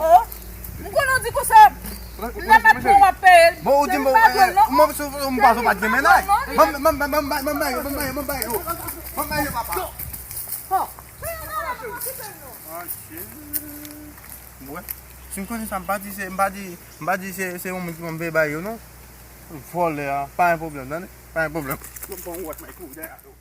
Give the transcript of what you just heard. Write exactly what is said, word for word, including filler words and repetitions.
o. M konnen w di konsa. M nan mèt mwen w ap peye l. Bon, ou di m, bon, eh, eh, mwen, si w pa, si w pa t gen mennaj. Ban m, ban m, ban m, ban m, ban m, ban m, ban m, ban m, ban m, ban m, ban m, ban m, ban m, papa. Bon, si m konnen sa, m pa di se, m pa di, m pa di se, se yon moun ki konn veye bay yo, non. Vòlè a, pa gen pwoblèm, tande? Pa gen pwoblèm. Bon, bon, wè, mwen, kou, dèyè a, tou.